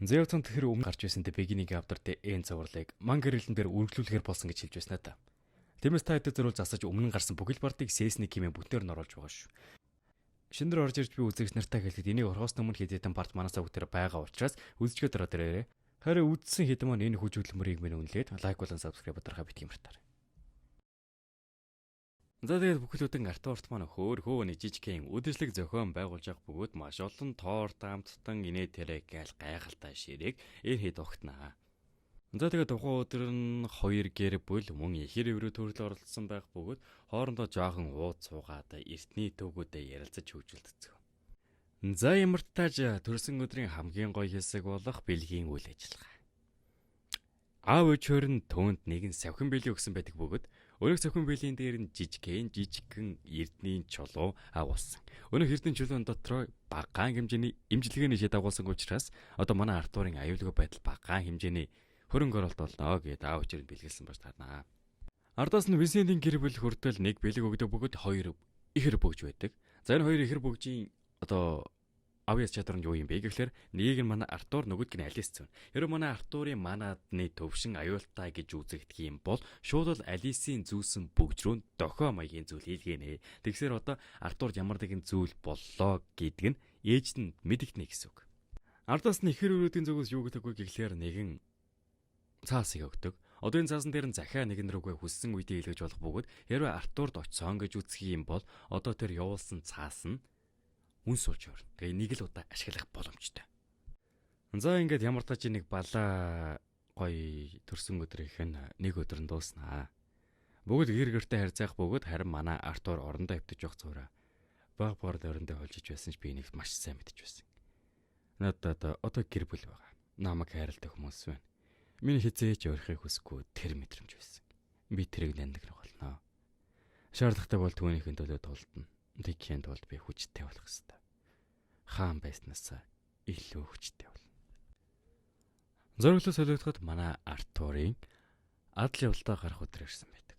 Зэвцэн тэр өмнө гарч байсан The Beginning After the End цувралыг ман гэрэлэн дээр үргэлжлүүлэхээр болсон гэж хэлж байсан та. Тиймээс та хэдэд зориулж засаж өмнө нь гарсан бүх л part ыг season хэмээн бүтнээр нь оруулж байгаа шүү. Шинээр орж ирж би үзэгч нартай хэлэхэд энийг орохоос өмнө хэд хэдэн part манасаа бүгдээр байгаа учраас үзчихээд ороод ирээрэй. Харин үзсэн хэд маань энэ хүч хөдөлмөрийг минь үнэлээд like болон subscribe дарахаа битгий мартаарай. За, тэгээд бүхэл бүтэн Артурт маань хөөр хөө нэг жижигхэн үдшилэг зохион байгуулж явах бөгөөд маш олон торт, амттан, инээ тэрэ гээл гайхалтай ширээг энэ хэд огтнаа. За, тэгээд тухайн өдөр нь хоёр гэр бүл мөн ихэр эврүү төрөл оролцсон байх бөгөөд хоорондоо жоохон ууд суугаад эртний төвгүүдээ ярилцаж хөгжүүлдэцгөө. За, ямар тааж төрсөн өдрийн хамгийн гоё хэсэг болох бэлгийн үйл ажиллагаа. Аав ээж хоёр нь түүнд нэгэн савхин бэлэг өгсөн байдаг бөгөөд өөрөх савхин бэлгийн дээр нь жижигхэн жижигхэн эрдний чулуу агуулсан. Өнөөх эрдний чулуун дотроо багаан хэмжээний эмчилгээний шид агуулсан учраас одоо манай Артурын аюулгүй байдал багаан хэмжээний хөрөнгө оруулалт болно гэд аав ээж нь бэлгэлсэн болж таарнаа. Ардаас нь Винсентийн гэр бүл хүртэл нэг бэлэг өгдөг бөгөөд хоёр ихэр бөгж байдаг. За, энэ хоёр ихэр бөгжийн одоо авьяас чадвар нь юу юм бэ гэхлээр нэг нь манай Артур, нөгөөдг нь Алис зүүн. Хэрвээ манай Артурын манаадны төвшин аюултай гэж үзэгдэх юм бол шууд л Алисийн зүүсэн бөгж рүү дохио маягийн зүйл хийлгэнэ. Тэгсээр одоо Артурд ямар нэгэн зүйл боллоо гэдг нь ээж нь мэдэгдэнэ гэсэн үг. Ардаас нь ихэр өрөөдийн зүгээс юу гэдэг вэ гэхлээр нэгэн цаасыг өгдөг. Одоо энэ цаасан дээр нь захиа нэгэн рүүгээ хүссэн үедээ илгэж болох бөгөөд хэрвээ Артурд очсон гэж үзэх юм бол одоо тэр явуулсан цаас нь үнс болж орно. Тэгээ нэг л удаа ашиглах боломжтой. За, ингээд ямар тач нэг балаа гоё төрсөн өдрийнх нь нэг өдөр нь дууснаа. Бүгд гэр гэртээ харьцаах бөгөөд харин манай Артур орондоо хэвтэж явах зураа. Баг бор дөрөндөө холжиж байсан ч би энийг маш сайн мэдэж байсан. Надад одоо гэр бүл байгаа. Намайг хайрладаг хүмүүс байна. Миний хизээж өөрхийг хүсэхгүй тэр мэдрэмж байсан. Би тэрийг нандинах болно. Шаардлагатай бол түүнийхэн төлөө тулдна. Тэгхийн тулд би хүчтэй болох ёстой. Хаан байснаас илүү хүчтэй болно. Зураглал солигдоход манай Артурын адал явдалдаа гарах өдөр ирсэн байдаг.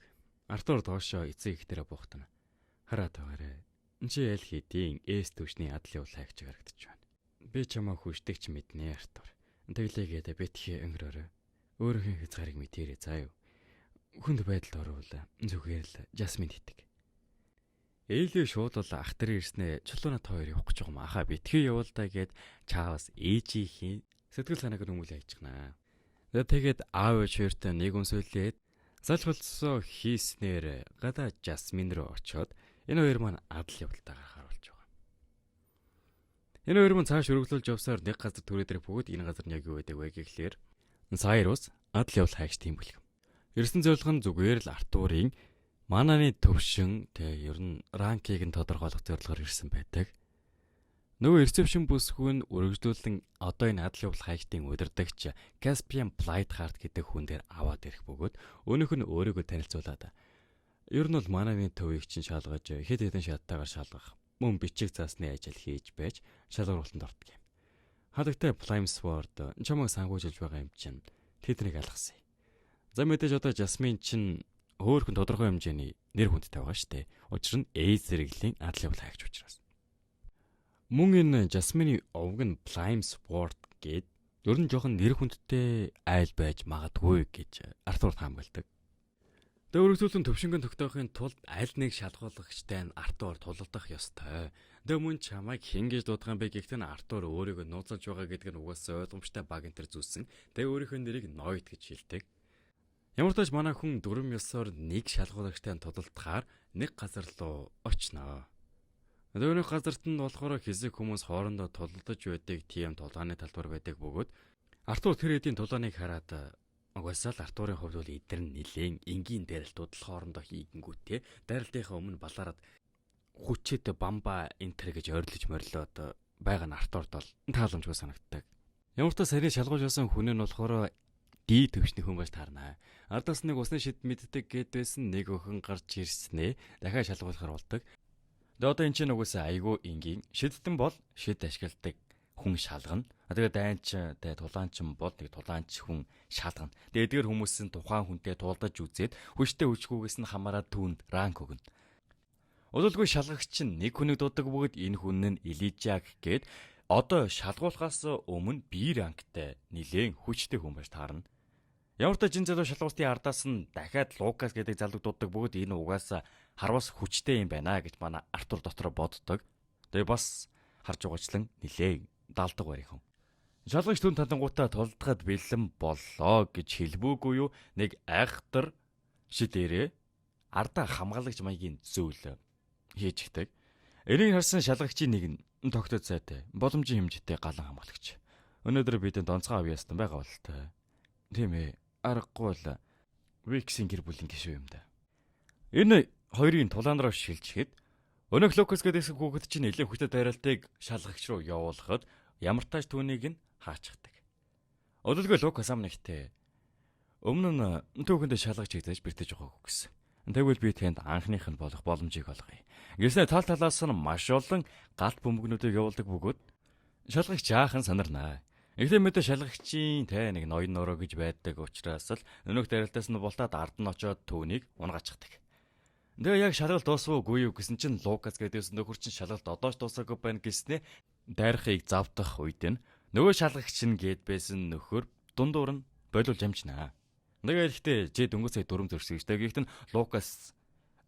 Артур доошоо эцэг ихтэрэ буухтана. Хараад байгаарэ. Чи аль хэдийн S түвшний адал явдал хайгч харагдаж байна. Би чамаа хүчдэг ч мэднэ, Артур. Тэглээгээд битгий өнгөрөөрэй. Өөрийнхөө хязгаарыг мэдээрэй заа юу. Хүнд байдалд орвол зүгээр л Жасмин хитэг. Ээлээ шууд бол ах дээр ирснээ чулууна та хоёр явах гэж байгаа юм. Ахаа битгий явуул та гэд чаавас ээжийнхээ сэтгэл санааг нь хүмүүлээ хайчихнаа. Тэгээд аав ээж хоёртой нэг өмсөөлээд залхалцсоо хийснээр гадаа Жасмин руу очиод энэ хоёр маань адал явдалтай гарахаар болж байгаа. Энэ хоёр маань цааш өргөлүүлж явсаар нэг газар түрээд ирэх бөгөөд энэ газар нь яг юу байдаг вэ гэхлээр Сайрус адал явдал хайгч тийм бүлэг. Ирсэн зорилго нь зүгээр л Артурын mana ны төвшин тэг ер нь rank ийг нь тодорхойлох зорилгоор ирсэн байдаг. Нөгөө reception бүсгүй нь өргөжлүүлэн одоо энэ адал явдал хайгчдын удирдагч Caspian Blightheart гэдэг хүн дээр аваад ирэх бөгөөд өөнөх нь өөрийгөө танилцуулаад ер нь бол mana ны төвийг чинь шалгаж, хэд хэдэн шаттайгаар шалгах мөн бичиг заасны ажил хийж байж шалгаруултанд ордог юм. Хадагтай Flamesword чамайг санхүүжилж байгаа юм чинь тэднийг алгасан. За, мэдээж одоо Жасмин чинь хөөхөн тодорхой хэмжээний нэр хүндтэй байгаа шүү дээ. Учир нь A зэрэглэлийн адал явдал хайгч учраас. Мөн энэ Жасмины овг нь Flamesword гээд ер нь жоохон нэр хүндтэй айл байж магадгүй гэж Артур таамагладаг. Тэгээ өргөжлөлтөн төвшөнгөн тогтоохын тулд аль нэг шалгуулагчтай нь Артур тулалдах ёстой. Тэгээ мөн чамайг хэн гэж дуудах юм бэ гэхдээ нь Артур өөрийгөө нууцлаж байгаа гэдэг нь угаасаа ойлгомжтой баг энэ төр зүйлсэн. Тэгээ өөрийнхөө нэрийг Ноид гэж хэлдэг. Ямар ч тач манай хүн дүрм ёсоор нэг шалгуулагчтай тулалдахаар нэг газар руу очноо. Өөрийнх газарт нь болохоор хэсэг хүмүүс хоорондоо тулалдаж байдаг тийм тулааны талбар байдаг бөгөөд Артур тэр хэдийн тулааныг хараад угаасаа л Артурын хувьд бол эдгээр нь нилээн энгийн дайралтууд л хоорондоо хийгэнгүүтээ дайралтынхаа өмнө балаарад хүчээд бамба энтер гэж ойрлож морилоод байгаа нь Артурд бол тааламжгүй санагддаг. Ямар ч сарны шалгуулж байсан хүн нь болохоор D төвшний хүн байж таарнаа. Ардаас нэг усны шид мэддэг гэд байсан нэг охин гарч ирснээ дахиад шалгуулахар болдог. Тэгээ одоо эн чинь угаасаа айгүй энгийн шидтэн бол шид ашигладаг хүн шалгана. Тэгээ дайнч тэгээ тулаанчин бол нэг тулаанч хүн шалгана. Тэгээ эдгээр хүмүүс нь тухайн хүнтэй туулдаж үзээд хүчтэй хүчгүйгээс нь хамаарат түүнд rank өгнө. Удалгүй шалгагч нь нэг хүнийг дууддаг бөгөөд энэ хүн нь Элижаг гээд Одоо шалгуулахаас өмнө B рангтай нилээн хүчтэй хүн байж таарна. Ямар ч жин залуу шалгуултын ардаас нь дахиад Лукас гэдэг залууг дууддаг бөгөөд энэ угаасаа харвас хүчтэй юм байна гэж манай Артур дотроо боддог. Тэгээ бас харж байгаачлан нилээн далдаг барих хүн. Шалгагч түн талангуудаа тулдахад бэлэн боллоо гэж хэлбүүгүй юу, нэг айхтар шидэрээ ардаа хамгаалагч маягийн зүйл хийж ихдэг. Энийг харсан шалгагчийн нэг нь тогтоод сайтай, боломжийн хэмжээтэй галан хамгаалагч. Өнөөдөр бидэнд онцгой авьяастан байгаа болтой. Тийм ээ, аргагүй л Виксийн гэр бүлийн гишүүн юм да. Энэ хоёрын тулаан руу шилжихэд өнөөх Лукас гэдэг хүүхэд чинь нэлээд хүчтэй дайралтыг шалгагч руу явуулахад ямар тач түүнийг нь хаачдаг. Өдөлгөө Лукас ам нэгтээ өмнө нь түүхэндээ шалгагч хийдэж бэртэж байгаагүй гэсэн. Тэгвэл би танд анхных нь болох боломжийг олгоё. Гэснээр тал талаас нь маш олон галт бөмбөгнүүдийг явуулдаг бөгөөд шалгагч жаахан санарнаа. Эхлээ мэдээ шалгагчийн тэ нэг ноён нороо гэж байдаг учраас л өнөөх дайралтаас нь бултаад ард нь очиод түүнийг унгаачихдаг. Тэгээ яг шалгалт дуусваа үгүй юу гэсэн чинь Лукас гэдээсэн нөхөр чинь шалгалт одоо ч дуусаагүй байна гэснээ дайрахыг завдах үед нь нөгөө шалгагч нь гээд байсан нөхөр дундуур нь болиулж амжинаа. Тэгээ ихтэй чи дөнгөж сая 4 зөрсөн гэж. Тэгээ ихтэн Лукас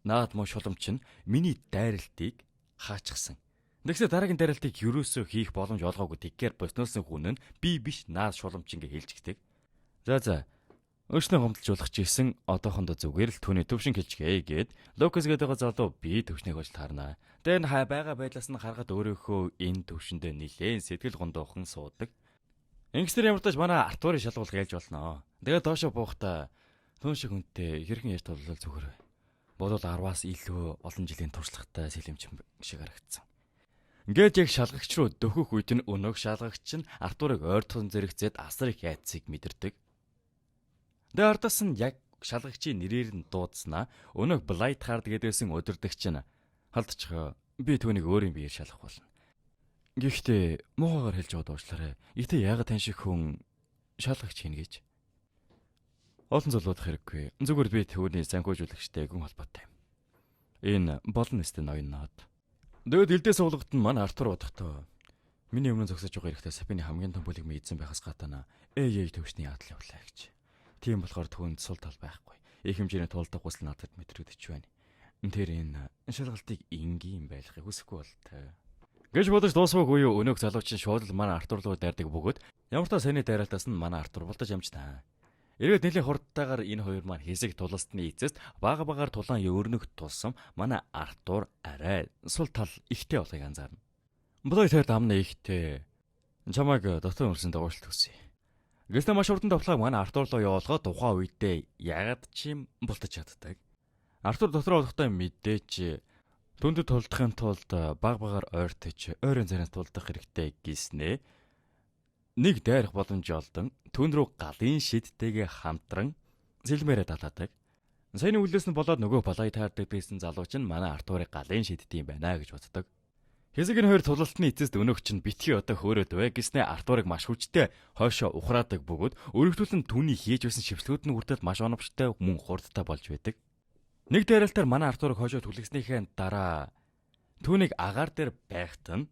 наад муу шулам чинь миний дайралтыг хаачихсан. Тэгсээ дараагийн дайралтыг ерөөсөө хийх боломж олгоогүй тэггээр босноосон хүн нь би биш наад шулам чинь гэж хэлжигдэг. За. Өөрснөө гомдолж болох ч гэсэн одоохондоо зүгээр л түүний төвшин хэлчихээ гээд Лукас гэдэг залуу би төвшнийг олж таарнаа. Тэгээ н хай байгаа байдлаас нь харахад өөрөөхөө энэ төвшөндөө нилээн сэтгэл гондоохон суудаг. Ингэснээр ямар ч манай Артурын шалгуулга ялж болно. Тэгээ доошо буухта түн шиг хүнтэй хэрхэн яаж тулвал зүгээр вэ? Бодвол 10-аас илүү олон жилийн туршлагатай сэлэмч шиг харагдсан. Ингээд яг шалгагч руу дөхөх үед нь өнөөх шалгагч нь Артурыг ойртон зэрэгцээд асар их айдсыг мэдэрдэг. Тэгээ ардаас нь яг шалгагчийн нэрээр нь дуудснаа өнөөх Блайтхард гэдээсэн өдөрдөгч нь халдчихоо би түүнийг өөрийн биеэр шалгах болно. Гэхдээ муухайгаар хэлж яваад уучлаарай. Гэтэ яагаад тань шиг хүн шалгагч хийнэ гэж? Олон зүйл бодох хэрэггүй. Зүгээр би түүний санхүүжүүлэгчтэй гүн холбоотой юм. Энэ болон нэстэ ноён нод. Дээд элдээ суулгад нь манай Артур бодохдоо миний өмнө зогсож байгаа эрэхтэй Сапины хамгийн том бүлэг мэдсэн байхаас гадна эй төвшний адал явлаа гэж. Тийм болохоор түүнд сул тал байхгүй. Их хэмжээний тулдах гусал надад мэдрэгдэж байна. Тэр энэ шалгалтыг энгийн байлгахыг хүсэхгүй болтой. Гэж бодож дуусваагүй юу өнөөх залуу чинь шууд л манай Артур руу дайрдаг бөгөөд ямар та саяны дайралтаас нь манай Артур булдаж амжтаа. Эргээд нэлийн хурдтайгаар энэ хоёр маань хэсэг тулалдсны эцэст бага багаар тулаан өрнөх тусам манай Артур арай сул тал ихтэй болохыг анзаарна. Блой тэр дамны ихтэй чамайг дотор өрсөн дагуулт хүсье. Гэснээр маш хурдан товлогоо манай Артур руу явуулгаад тухайн үедээ ягаад ч юм бултаж чаддаг. Артур дотор болохтой мэдээч түндэд тулдахын тулд баг багаар ойртож ойрын царайд тулдах хэрэгтэй гиснээ нэг дайрах боломж олдон түн рүү галын шидтэйгээ хамтран сэлмээрээ далаадаг. Саяны үлээс нь болоод нөгөө балай таардаг байсан залуу чинь манай Артурыг галын шиддэг юм байна гэж боддог. Хэсэг энэ хоёр тулалтны эцэст өнөөх чинь битгий одоо хөөрөөд бай гэснээ Артурыг маш хүчтэй хойшоо ухраадаг бөгөөд өргөжлүүлэн түүний хийж байсан шившлүүд нь хүртэл маш оновчтой мөн хурдтай болж байдаг. Нэг дайралтаар манай Артурыг хойшоо түлхснийхээ дараа түүнийг агаар дээр байхад нь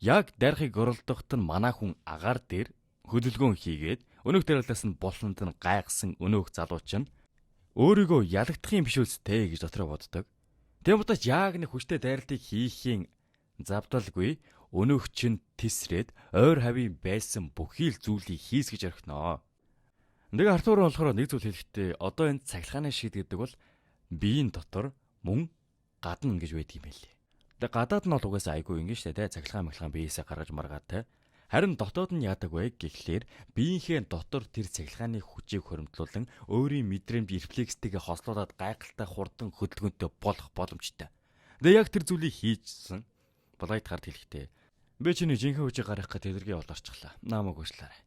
яг дайрахыг оролдоход нь манай хүн агаар дээр хөдөлгөөн хийгээд өнөөх дайралтаас нь болсонд нь гайхсан өнөөх залуу чинь өөрийгөө ялагдах юм биш үстэй гэж дотроо боддог. Тэм будаач яг нэг хүчтэй дайралтыг хийхийн завдалгүй өнөөх чинь тисрээд ойр хавийн байсан бүхий л зүйлийг хийсгэж орхиноо. Нэг Артур болохоор нэг зүйл хэлэхдээ одоо энэ цахилгааны шид гэдэг бол биеийн дотор мөн гадна гэж байдаг юм байлээ. Тэгээ гадаад нь бол угаасаа айгүй ингэ штэ тэ цахилгаан махилгаан биеэсээ гаргаж маргаад тэ. Харин дотоод нь яадаг вэ гэхлээр биеийнхээ дотор тэр цахилгааны хүчийг хуримтлуулан өөрийн мэдрэмж рефлекстэйгээ хослуулад гайхалтай хурдан хөдөлгөөнтэй болох боломжтой. Тэгээ яг тэр зүйлийг хийжсэн Блайт гард хэлэхдээ би чиний жинхэнэ хүчийг гаргах гэж тэдэргээ олорчлаа. Намайг уучлаарай.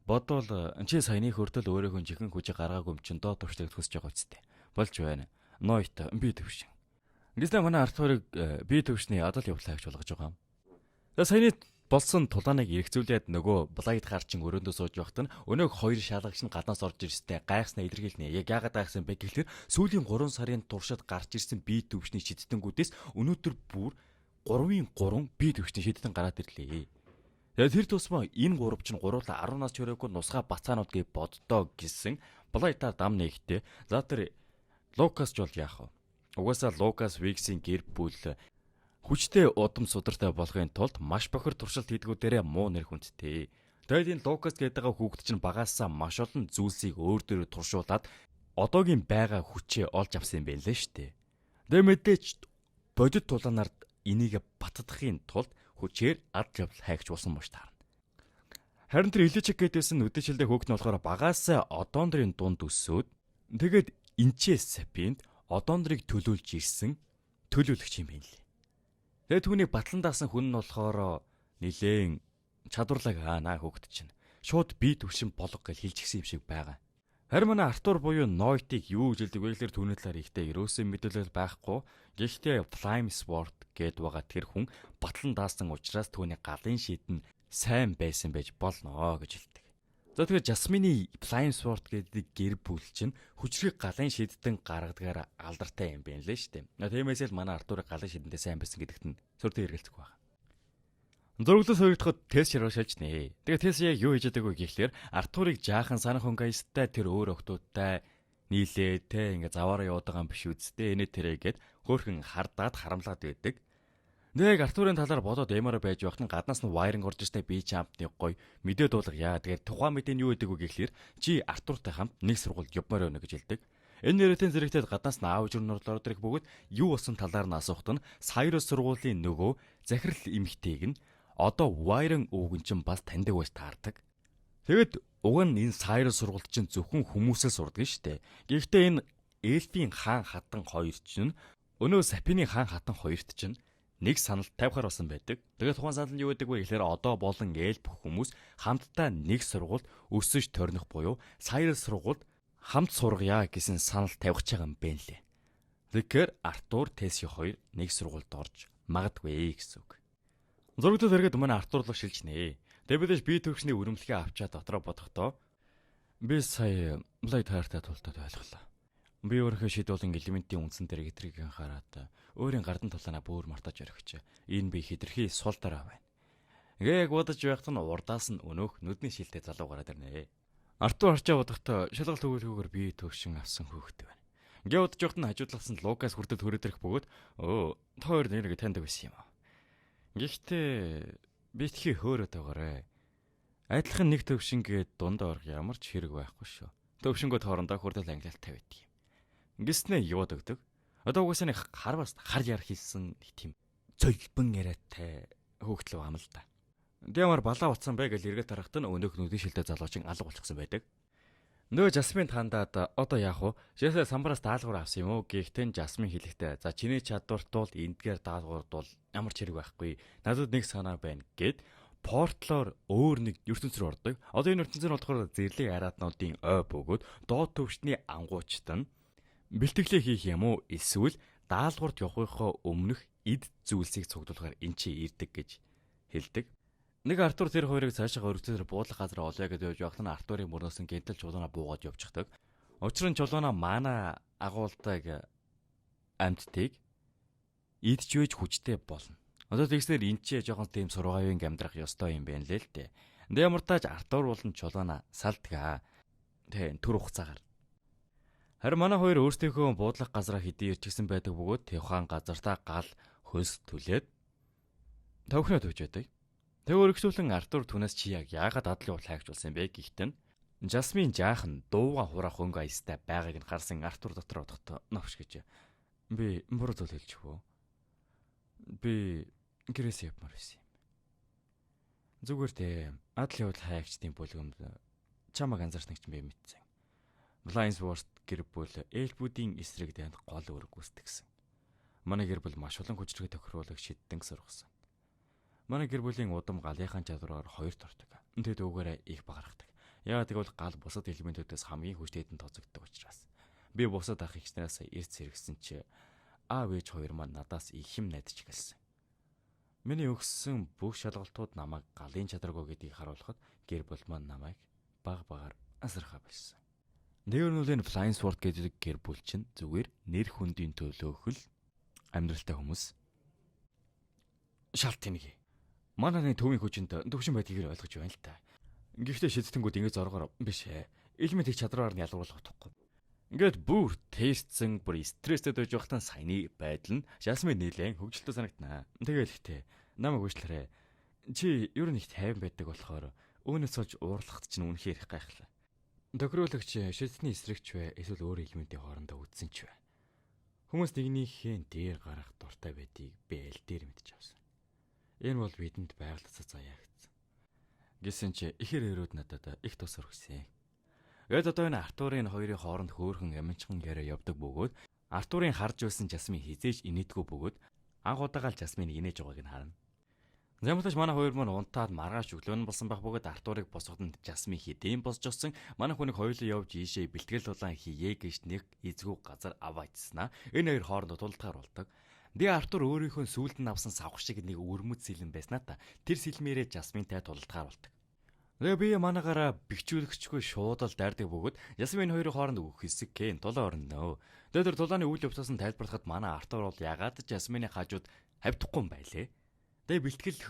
Бодвол чи саяны хүртэл өөрийнхөө жинхэнэ хүчийг гаргаагүй юм чинь доод төвшлийг төсөж байгаа үсттэй. Болж байна. Нойт би төвшин. Гэснээр манай Артурыг би төвшний адал явдлаа гэж болгож байгаа юм. За саяны болсон тулааныг эргцүүлээд нөгөө Блайт гарчин өрөөндөө сууж байхад нь өнөөх хоёр шалгагч нь гаднаас орж ирстэй гайхснаа илэрхийлнэ. Яг яагаад гайхсан бэ гэхлээр сүүлийн 3 сарын туршид гарч ирсэн би төвшний шидтэнгүүдээс өнөөдөр бүр 3-ын 3 би төвшний шидтэн гараад ирлээ. Тэгээд тэр тусмаа энэ гурав чинь гуруула 10 нас чөрөөгүй нусгаа бацаанууд гэж боддоо гэсэн Блайтаар дам нэгтээ. За тэр Лукас ч бол яах вэ? Угаасаа Лукас Виксийн гэр бүл хүчтэй удам судартай болохын тулд маш бохир туршилт хийдгүүдэрээ муу нэр хүндтэй. Тэгээд энэ Лукас гэдэг байгаа хүүхэд чинь багаасаа маш олон зүйлсийг өөр дөрөө туршуулад одоогийн байгаа хүчээ олж авсан юм байна лээ шүү дээ. Тэгээд мэдээч бодит тулаанаар энийг баттдахын тулд хүчээр адал явдал хайгч болсон мөш таарна. Харин тэр Иличик гэдээсэн нүдэшилдэ хөөгт нь болохоор багаасаа одоондрын дунд өсөөд тэгээд энчээ сапинд одоондрыг төлөөлж ирсэн төлөөлөгч юм байна лээ. Тэгээд түүнийг батлан даасан хүн нь болохоор нилээн чадварлаг аа наа хөөгт чинь шууд би төвшин болго гэж хэлчихсэн юм шиг байгаа. Харин манай Артур буюу Нойтыг юу гэж хэлдэг вэ гэхээр түүний талаар ихтэй ерөөсөн мэдээлэл байхгүй. Гэхдээ Flame Sword гээд байгаа тэр хүн батлан даасан учраас түүний галын шидэн сайн байсан байж болно гэж хэлдэг. За тэгэхээр Жасмины Flame Sword гэдэг гэр бүл чинь хүчрэг галын шидтэн гаргадгаар алдартай юм байна лээ шүү дээ. Тиймээс л манай Артурыг галын шидэнтэй сайн байсан гэдэгт нь сөрдөг эргэлзэх байна. Зураглал сөрөгдөхөд тест шаруу шалжнэ. Тэгээ тест яг юу хийж байдаг вэ гэхлээр Артурыг жаахан санах хөнгөйстэй тэр өөр охтуудтай нийлээ те ингээ заваараа яваад байгаа юм биш үсттэй энэ тэрэгээд хөөхөн хардаад харамлаад байдаг. Нэг Артурын талаар бодоод ямаараа байж байхад нь гаднаас нь wiring орж ирсний би чампны гоё мэдээ дуулгая. Тэгэхээр тухайн мэдээ нь юу гэдэг вэ гэхлээр чи Артуртай хамт нэг сургуульд явмаар байна гэж хэлдэг. Энэ нэрэтэн зэрэгтэй гаднаас нь аав жирнөр ороод ирэх бөгөөд юу болсон талаар нь асуухад нь Cyrus сургуулийн нөгөө захирал эмэгтэйг нь одоо wiring өвгөн чинь бас таньдаг байж таардаг. Тэгэд уг нь энэ Cyrus сургуульд чинь зөвхөн хүмүүсээ сурдаг нь штэ. Гэхдээ энэ Эльфийн хаан хатан хоёр чинь өнөө Сапины хаан хатан хоёрт чинь нэг санал тавихаар болсон байдаг. Тэгээд тухайн санал нь юу гэдэг вэ гэхээр одоо болон ээл бүх хүмүүс хамтдаа нэг сургуульд өсөж торних буюу Cyrus сургуульд хамт сургая гэсэн санал тавих байгаа юм байна лээ. Тэгэхээр Артур, Теси хоёр нэг сургуульд орж магадгүй гэсэн үг. Зурагтал хэрэгэд манай Артур руу шилжнэ. Тэбэлж би төгшний өрөмлөхөө авчаад дотроо бодохдоо би сая Блайт хайртай тултаад ойлголоо. Би өөрийнхөө шийдвэрлэн элементийн үндсэн дээр хэтрийг анхаарат өөрийн гардан тулаанаа бүр мартаж орхиж. Энэ би хитрхи сул дараа байна. Ингээ яг бодож байхад нь урдаас нь өнөөх нүдний шилтэй залуу гараад ирнэ. Артур арчаа бодохдоо шалгалт өгөөлгүйгээр би төгшин авсан хөөхтэй байна. Ингээ бодож байхад нь хажуудлаас нь Лукас хүртэл төрөөд ирэх бөгөөд өө та хоёр нэрийг таньдаг байсан юм аа. Гэхдээ битгий хөөрөөд байгаарэ. Адилхан нэг төвшин гээд дунд орох ямар ч хэрэг байхгүй шүү. Төвшингөө хоорондоо хүртэл ангилалтай байдаг юм. Ингэснээ яваад өгдөг. Одоо угаасаа нэг хар бас хар яр хийсэн нэг тийм зөлбөн яриатай хөөхтлөө ам л да. Дэмар балаа утсан бай гэж эргээд харахад нь өнөөх нүдэн шилдэ залуучин алга болчихсон байдаг. Нөө Жасмин тандаад одоо яах вэ? Жэсэ самбараас даалгавар авсан юм уу? Гэхдээ Жасмин хэлэхдээ за чиний чадварт бол эндгээр даалгавар бол ямар ч хэрэг байхгүй. Надад нэг санаа байна гэд портлоор өөр нэг ертөнц рүү ордог. Одоо энэ ертөнц нь болохоор зэрлэг араатнуудын ой бөгөөд доод төвшний ангуучт нь бэлтгэлээ хийх юм уу? Эсвэл даалгаварт явахынхоо өмнөх эд зүйлсийг цуглуулахаар эн чи ирдэг гэж хэлдэг. Нэг Артур тэр хоёрыг цаашаа өргөцөөр буудлах газар олё гэж явж байхад нь Артурын мөрнөөс нь гэнтэл чулуунаа буугаад явчихдаг. Учир нь чулуунаа мана агуулдаг амьтдыг идж үйж хүчтэй болно. Одоо тэгснээр эн чи жоохон тийм сургаавын амьдрах ёстой юм байна лээ л дээ. Дэ ямар тааж Артур болон чулуунаа салдгаа. Тэ төр хугацаагаар. Харин манай хоёр өөрсдийнхөө буудлах газараа хэдий ирчихсэн байдаг бөгөөд тухайн газартаа гал хөлс түлээд төвхнөө төвж байдаг. Тэг өргөжлүүлэн Артур түнээс чи яг яагаад адал явдал хайгч болсон юм бэ гэхдээ нь Жасмин жаахан дууга хураах өнгө аястай байгааг нь харсан Артур дотор бодохдоо новш гэж би буруу зүйл хэлчих үү? Би гэрээс явмаар байсан юм. Зүгээр дээ адал явдал хайгчдын бүлгэмд чамаг анзаарсан гэж би мэдсэн. Blindsworth гэр бүл Элбүүдийн эсрэг дайнд гол үүрэг гүйцэтгсэн. Манай гэр бүл маш олон хүчрэг тохируулаг шидтэн сургасан. Манай гэр бүлийн удам галынхаа чадвараар хоёрт ордог. Тэд үүгээрээ их бахархдаг. Яагаад гэвэл гал бусад элементүүдээс хамгийн хүчтэйд нь тооцогддог учраас. Би бусад ах эгчнээс эрт сэргсэн чи аав ээж хоёр маань надаас их юм найдаж эхэлсэн. Миний өгсөн бүх шалгалтууд намайг галын чадваргүй гэдгийг харуулхад гэр бүл маань намайг баг багаар асархаа болсон. Нэрнүүлийн Flying Sword гэдэг гэр бүл чинь зүгээр нэр хүндийн төлөөх л амьдралтай хүмүүс. Шалт тэнэг. Манай нэг төвийн хүчинд төвшин байдгийг ойлгож байна л та. Гэхдээ шидтэнгүүд ингэ зоргоор биш ээ. Элементийг чадвараар нь ялгуурлах утгагүй. Ингээд бүр тестсэн, бүр стресстэй байж байхдаа саяны байдал нь Жасмин нэлээд хөгжилтэй санагданаа. Тэгэл ихтэй намайг уучлаарай. Чи ер нь их тайван байдаг болохоор үүнээс болж уурлахад чинь үнэхээр их гайхлаа. Тохируулагч шидтний эсрэгч вэ эсвэл өөр элементийн хоорондоо үтсэн ч вэ. Хүмүүс нэгнийхээ дээр гарах дуртай байдгийг би аль дээр мэдэж авсан. Энэ бол бидэнд байгалиасаа заяагдсан. Гэсэн чи ихэр өрөөд надад их тус өргөсөн. Гээд одоо энэ Артурын хоёрын хооронд хөөхөн аминчхан яриа явдаг бөгөөд Артурын харж байсан Жасмин хизээж инээдгүй бөгөөд анх удаага л Жасминыг инээж байгааг нь харна. Ямартаж манай хоёр маань унтаад маргааш өглөө нь болсон байх бөгөөд Артурыг босгоход Жасмин хэдийн босч өссөн. Манай хүнийг хоёулаа явж ийшээ бэлтгэл улаан хийе гэж нэг эзгүй газар аваачснаа. Энэ хоёр хоорондоо тулдгаар болдог. Би Артур өөрийнхөө сүүлд нь авсан савх шиг нэг өрмөц сэлэн байснаа та. Тэр сэлмээрээ Жасминтай тулдгаар болдог. Тэгээ би манаагаараа бэхжүүлэгчгүй шууд л дайрдаг бөгөөд Жасмин хоёрын хооронд өөх хэсэг гэн тулаан орно. Тэгээ тэр тулааны үйл явцаас нь тайлбарлахад манай Артур бол ягаад ч Жасмины хажууд хавьдахгүй юм байлээ. Тэгээ бэлтгэл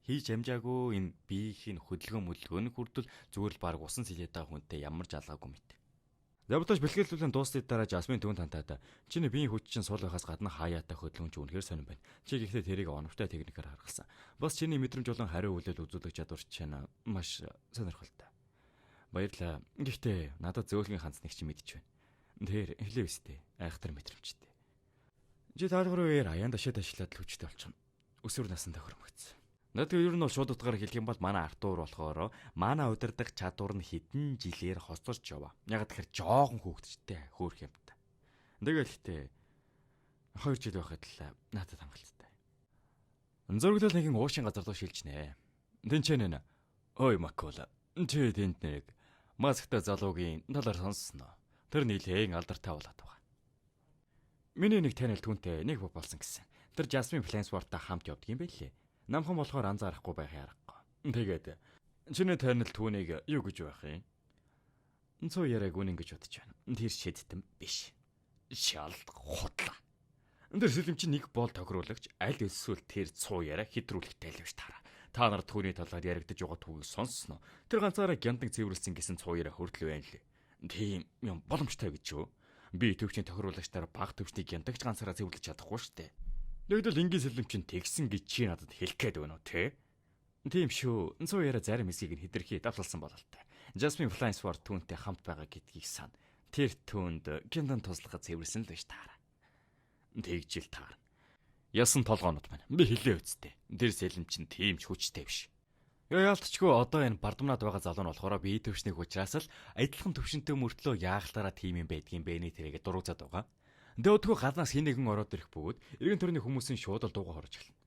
хийж амжаагүй энэ биеийн хөдөлгөөн мөдөлгөөн хүртэл зүгээр л баг усан сэлээд байгаа хүнтэй ямар ч алгаагүй мэт. Явдаж бэлтгэлүүлэн дууссны дараа Жасмин түүн тантаад чиний биеийн хүч чинь сул байхаас гадна хаяатай хөдөлгөөн чи үнэхээр сонирн байна. Чи гэхдээ тэрийг оновчтой техникээр харгалсан. Бас чиний мэдрэмж болон хариу үйлдэл үзүүлэх чадвар чинь маш сонирхолтой. Баярлалаа. Гэхдээ надад зөөлгөн хандсныг чи мэдэж байна. Тэр хэлээ өстэй. Айхтар мэдрэмжтэй. Чи таалгарын үеэр аяанд ашид ажиллаад л хүчтэй болчихно. Өсвөр насанд хөрмөгцсөн. Надад ер нь бол шууд утгаар хэлэх юм бол манай Артур болохоор манай удирдах чадвар нь хэдэн жилээр хоцорч яваа. Яг тэгэхээр жоохон хүүхдчтэй хөөх юмтай. Тэгэл ихтэй 2 жил байхад л надад хангалттай. Зөрөглөл нэгэн уушин газар руу шилжнэ. Тэнчэн нэ. Ой Макола. Чи тэнд нэг масктай залуугийн талаар сонссноо. Тэр нийлээн алдартай болоод байгаа. Миний нэг танил түүнтэй нэг болсон гэсэн. Тэр Жасмин Флэнсвортой хамт явдаг юм байлээ. Намхан болохоор анзаарахгүй байх аргагүй. Тэгээд чиний танил түүнийг юу гэж байх юм? Цуу яриаг үнэн гэж бодож байна. Тэр шидтэн биш. Шал худлаа. Тэр сэлэм чинь нэг бол тохируулагч аль эсвэл тэр цуу яриа хэтрүүлэгтэй л биш таараа. Та нар түүний талаар яригдаж байгаа түүгийг сонссноо. Тэр ганцаараа гяндан цэвэрлсэн гэсэн цуу яриа хүртэл байна лээ. Тийм юм боломжтой гэж юу? Би төвчний тохируулагчдаар баг төвчний гяндагч ганцаараа цэвэрлэж чадахгүй шүү дээ. Тэгвэл энгийн сэлэм чинь тэгсэн гэж чи надад хэлэх гээд байна уу те? Тийм шүү. Цуу яриа зарим хэсгийг нь хэтэрхий давталсан бололтой. Жасмин Флайнсворт түүнтэй хамт байгаа гэдгийг сан. Тэр түүнд гиндан туслахад цэвэрлсэн л биш таараа. Тэгжил таарна. Ясан толгоонод байна. Би хэлээ үсттэй. Тэр сэлэм чинь тийм ч хүчтэй биш. Яалтчгүй одоо энэ бардамнаад байгаа залуу нь болохоор бие төвшнийг учраас л адилхан төвшөнтэй мөртлөө яахлаараа тийм юм байдгийн бэ нэ тэрийгэ дурууцаад байгаа. Тэгээ өдгөө гаднаас хин нэгэн ороод ирэх бөгөөд эргэн тойрны хүмүүсийн шууд л дууга хорж эхэлнэ.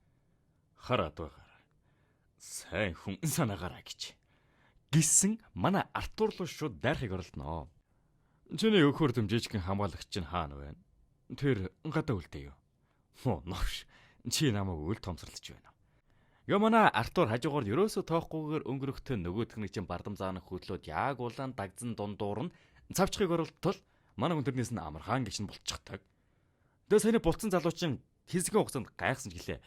Хараад байгаарай. Сайн хүн санаагаарай гэж. Гисэн манай Артур руу шууд дайрахыг оролдоно. Чиний өхөр дөм жижигхэн хамгаалагч чинь хаана байна? Тэр гадаа үлдээ юу? Хөө новш. Чи намайг үл томсорлож байна. Ё манай Артур хажуугаар ерөөсөө тооохгүйгээр өнгөрөхтөө нөгөөх нь чинь бардам заанах хөдлөөд яг улаан дагзан дундуур нь цавчхыг оролдтол манай хүн тэрнээс нь амархан гэж нь болчихдаг. Тэгээ саяны булцсан залуу чинь хэсгийн хугацаанд гайхсан ч гэлээ.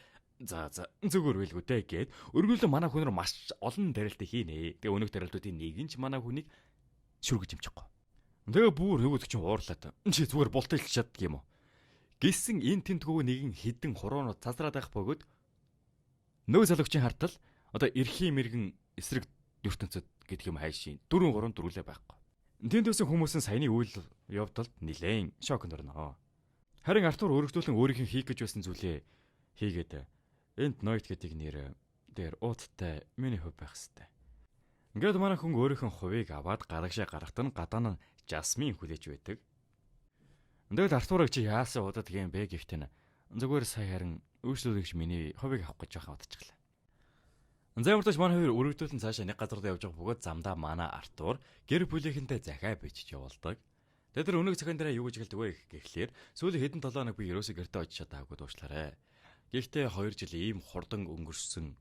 За зүгээр байлгүй дээ гэд өргөлөө манай хүн рүү маш олон дарилтыг хийнэ. Тэгээ өнөөх дарилтуудын нэг нь ч манай хүнийг шүргэж юмчихгүй. Тэгээ бүр нөгөөдөг чинь уурлаад. Чи зүгээр булталж чаддаг юм уу? Гисэн энэ тэмдгүү нэгэн хідэн хуруунууд цазраад байх бөгөөд нөгөө залуугчийн хартал одоо эрхийн мэрэгэн эсрэг ертөнцөд гэдэг юм хайшин 4 3 дөрвөлээ байхгүй. Тэнд байсан хүмүүс нь саяны үйл явдалд нилээн шоконд орно. Харин Артур өргөдүүлэн өөрийнх нь хийх гэж байсан зүйлээ хийгээд энд Нойт гэдэг нэр дээр ууттай миний хувь байх хэвээр. Ингээд манай хүн өөрийнх нь хувийг аваад гарагшаа гарахт нь гадаа нь Жасмин хүлээж байдаг. Тэгвэл Артурыг чи яасан удаад юм бэ гэхдээ нь зүгээр сая харин үйлчлүүлэгч миний хувийг авах гэж жоохон удажглаа. Замартаж манай хоёр өргөдүүлэн цаашаа нэг газар руу явж байгаа бөгөөд замдаа манай Артур гэр бүлийнхэнтэй захиа бичиж явуулдаг. Тэгээд тэр өнөг захиан дээр юу гэж хэлдэг вэ гэхлээр сүүлийн хэдэн 7 хоног би ерөөсөө гэртээ очиж чадаагүй дуушлаарэ. Гэхдээ 2 жил ийм хурдан өнгөрсөн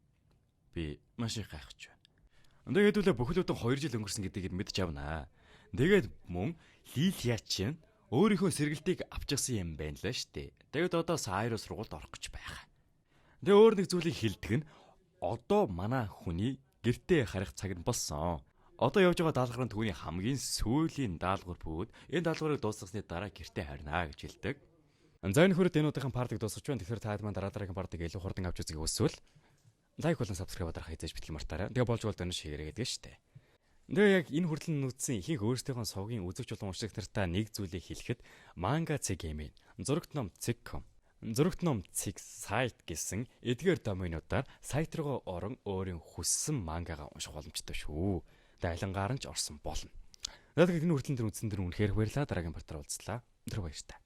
би маш их гайхаж байна. Тэгээд хэдүүлээ бүхэл бүтэн 2 жил өнгөрсөн гэдгийг мэдж авнаа. Тэгээд мөн Лилия чинь өөрийнхөө сэргэлтийг авчихсан юм байна лаа штэ. Тэгээд одоо Сайрус сургуульд орох гэж байгаа. Тэгээ өөр нэг зүйлийг хэлдэг нь Одоо манай хүний гэртээ харих цаг нь болсон. Одоо явж байгаа даалгавар нь түүний хамгийн сүүлийн даалгавар бөгөөд энэ даалгаврыг дуусгасны дараа гэртээ харина гэж хэлдэг. За, энэ хүрээд энэ удаагийн part ыг дуусгаж байна. Тэгэхээр та маань дараа дараагийн part ыг илүү хурдан авч үзэхийг хүсвэл like болон subscribe дарах хэзээ ч битгий мартаарай. Тэгээ болж бол донш хийгэрэй гэдэг нь штэ. Тэгээ яг энэ хүртэл нүдсэн ихэнх өөрсдийнхөө сувгийн үзэгч болон уншигч нартаа нэг зүйлийг хэлэхэд manga цэг mn, зурагт ном цэг com, зурагт ном цэг сайт гэсэн эдгээр доменуудаар сайт руугаа орон өөрийн хүссэн мангагаа унших боломжтой шүү. Тэгээ алингаар нь ч орсон болно. За, тэгээд энэ хүртэл тэр үзсэн тэр үнэхээр баярлалаа. Дараагийн part аар уулзлаа. Түр баяртай.